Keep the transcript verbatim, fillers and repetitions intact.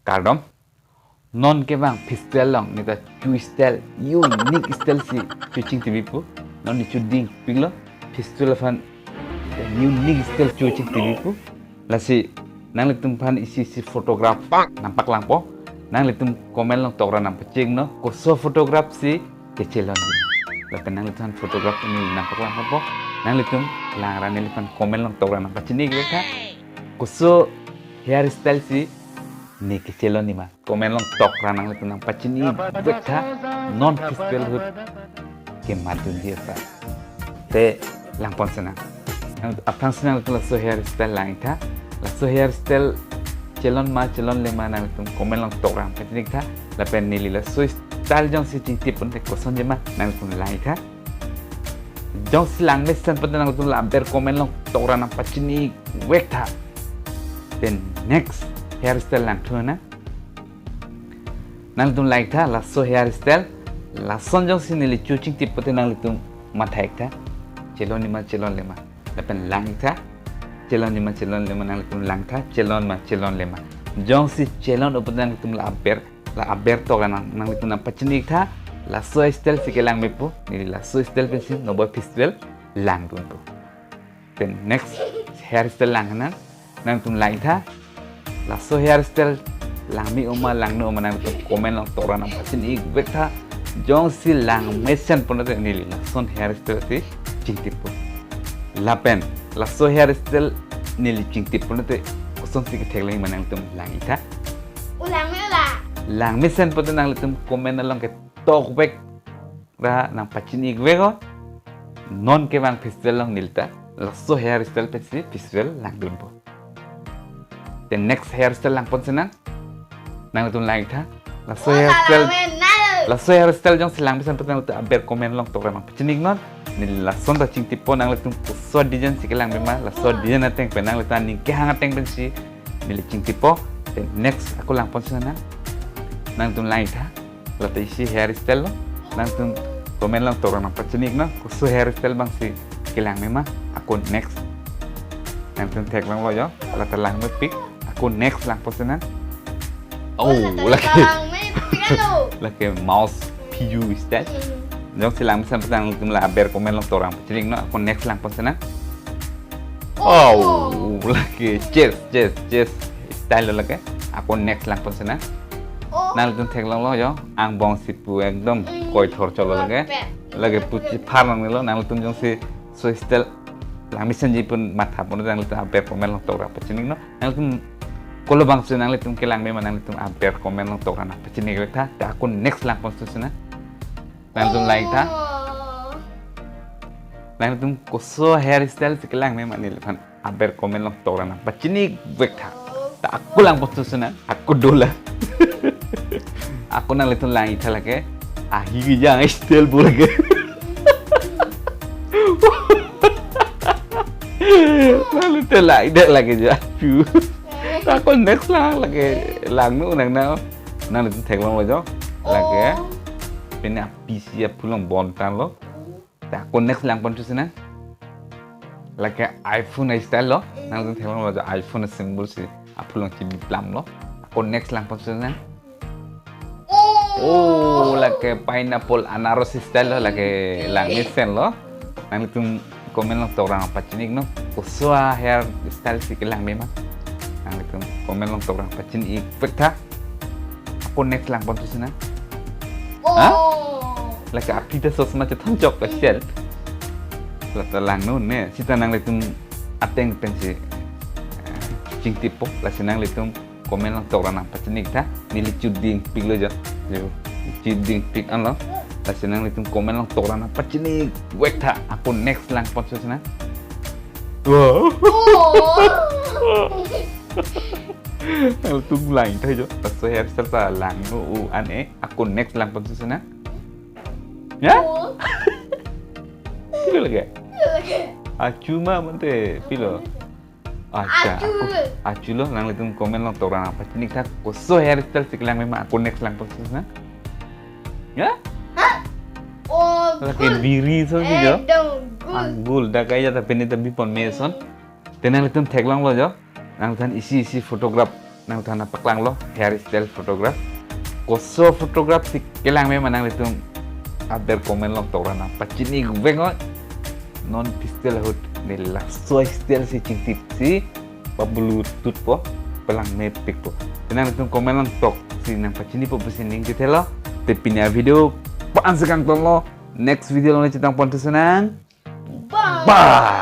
Kardom. Non kevang festival along neta chu style, unique style si chu chingtipi pu. Non ne chu ding piklo, festival aphan unique style chu chingtipi pu. Lasi nanglitum aphan isi isi photograph nangpaklangpo. Nanglitum comment along tokra nangpachininon, koso photograph si kechelon. Lapen nanglitum aphan photograph ne nangpaklangpo. Nanglitum langra neliphan comment along tokra nangpachini-ik tha. Koso hairstyle si ne kechelon nima. Comment along tokra nanglitum nangpachini-ik tha. Non festival ahut kematdunji asa. Te langponsinang. Aphrangsi nanglitum laso hairstyle lang-ik tha. Laso hairstyle chelon ma chelonle ma nanglitum comment along tokra nangpachini-ik tha. Lapen neli laso style jongsi chingtip pulote kosonji ma nanglitum lang-ik tha. Jongsi langmesen pulote nanglitum la aber comment along tokra nangpachini-ik tha. Then next hairstyle langthu nang. Nanglitum lang-ik tha laso hairstyle. Lason jongsi neli chu chingtip pulote nanglitum matha-ik tha. Chelon nima chelonle ma. Lapen lang-ik tha. Chelon nima chelonle ma, nanglitum lang tha. Chelon ma chelonle ma. Jongsi chelon pulote nanglitum la aber, la aber tokra nang, nanglitum nangpachini-ik tha. Laso style si kelang me pu. Neli laso style pensi Noboi Festival langdunpo. Then next hairstyle lang nang. Nanglitum lang-ik tha. Laso hairstyle langme-o ma langno-o ma nanglitum comment along tokra nangpachini-ik tha. Jongsi langmesen pulote neli lason hairstyle si chingtippo. Lapen laso hairstyle neli chingtip pulote kosonsi ketheklong ma nanglitum lang-ik tha. O langme-o la. Langmesen pulote nanglitum comment along ketok vek ra nangpachini-ik vek-o. Non kevang festival along nelita laso hairstyle pensi festival langdunpo. Then next hairstyle langponsinang. Nanglitum lang-ik tha. Laso O, hairstyle, salam, eh, nal. Laso hairstyle jongsi langmesen pulote nanglitum aber comment along tokra nangpachini-iknon. Neli lason ta chingtippo, nanglitum koso design si kelang me ma, laso Ah. design ateng pen nanglitum aning kehang ateng pensi neli chingtippo. Then next ako langponsinang. Nanglitum lang-ik tha. Lata isi hairstyle lo. Nanglitum comment along tokra nangpachini-iknon. Koso hairstyle abangsi kelang me ma. Ako next. Nanglitum theklonglo jo. Lata langmepik. Ako next langponsinang. Oh, Oh, lata lake. langmepik alo. Lake mouse P U style. Hmm. Jongsi langmesen pulote nanglitum la aber comment along tokra nangpachini-iknon. Ako next langponsinang. Oh. Oh, lake chess, chess, chess style lo lake. Ako next langponsinang. Oh. Nanglitum theklonglo jo, angbong si pu ekdom Mm. koithor cholo lake. Perfect. Lake puchi phar nangnelo, nanglitum jongsi laso style langmesenji pu matha pulote nanglitum aber comment along tokra nangpachini-iknon. Nanglitum kolo abangsi nanglitum kelang me ma nanglitum aber comment along tokra nangpachini-ik tha. Ta ako next langponsinang. Nanglitum lang-ik tha. Oh. Nanglitum koso hairstyle si kelang me ma neliphan aber comment along tokra nangpachini-ik tha. Ta ako langponsinang, ako dola. Ako nanglitum lang-ik tha lake. Ahi kejang style pu lake. Nanglitum lang-ik det lake jo. Achu. Ta ako next lang lake. Langno nangne. Nanglitum theklonglo jo. Lake. Oh. Pine P C aphu along bontanlo. Ta ako next langponsinang. Lake iPhone style lo. Mm. Nanglitum theklonglo jo iPhone symbol si aphu along chibiplamlo. Ako next langponsinang. Oh. Oh, lake pineapple anaros style lo, lake langmesen lo. Nanglitum comment along tokra nangpachini-iknon. Koso hairstyle si kelang me ma. Nanglitum comment along tokra nangpachini-ik tha. Ako next langponsinang. Oh. Ha? Lake aphi ta sosma chethon chok special. Lata langno ne. Sita nanglitum ateng pensi, eh, chingtippo. Lasi nanglitum comment along tokra nangpachini-ik tha. Neli chu dingpiklo jo. Jo. Chu dingpik anlo. Lasi nanglitum comment along tokra nangpachini-ik tha. Ako next langponsinang. Wow. Oh. Nanglitum lang-ik tha jo. Laso hairstyle ta langno-o an-e. Ako next langponsinang. Ya? Oh. Pilo lake? Pilo lake? Achu ma mante pilo. Acha, achu. Ako, achu lo, nanglitum comment along tokra nangpachini-ik tha. Koso hairstyle si kelang me ma, ako next langponsinang. Ya? Ha? Oh, lake gold. Biri ason si jo. Ekdom gold. Ah, gold, dak kaija ta pine ta bipon me ason. Hmm. Te nanglitum theklonglo jo. Nanglitum isi isi photograph nangthan nangpaklanglo hairstyle photograph. Koso photograph si kelang me ma nanglitum aber comment along tok ra nangpachini vek noi. Non pistol ahut ne laso style si chingtip si pabulu tutpo, palang mepikpo. Te nanglitum comment along tok si nangpachinipo pusi ning kethelo. Te pini avideo pa-an si kangtonlo. Next video along chetong pon thusi nang. Bye. Bye.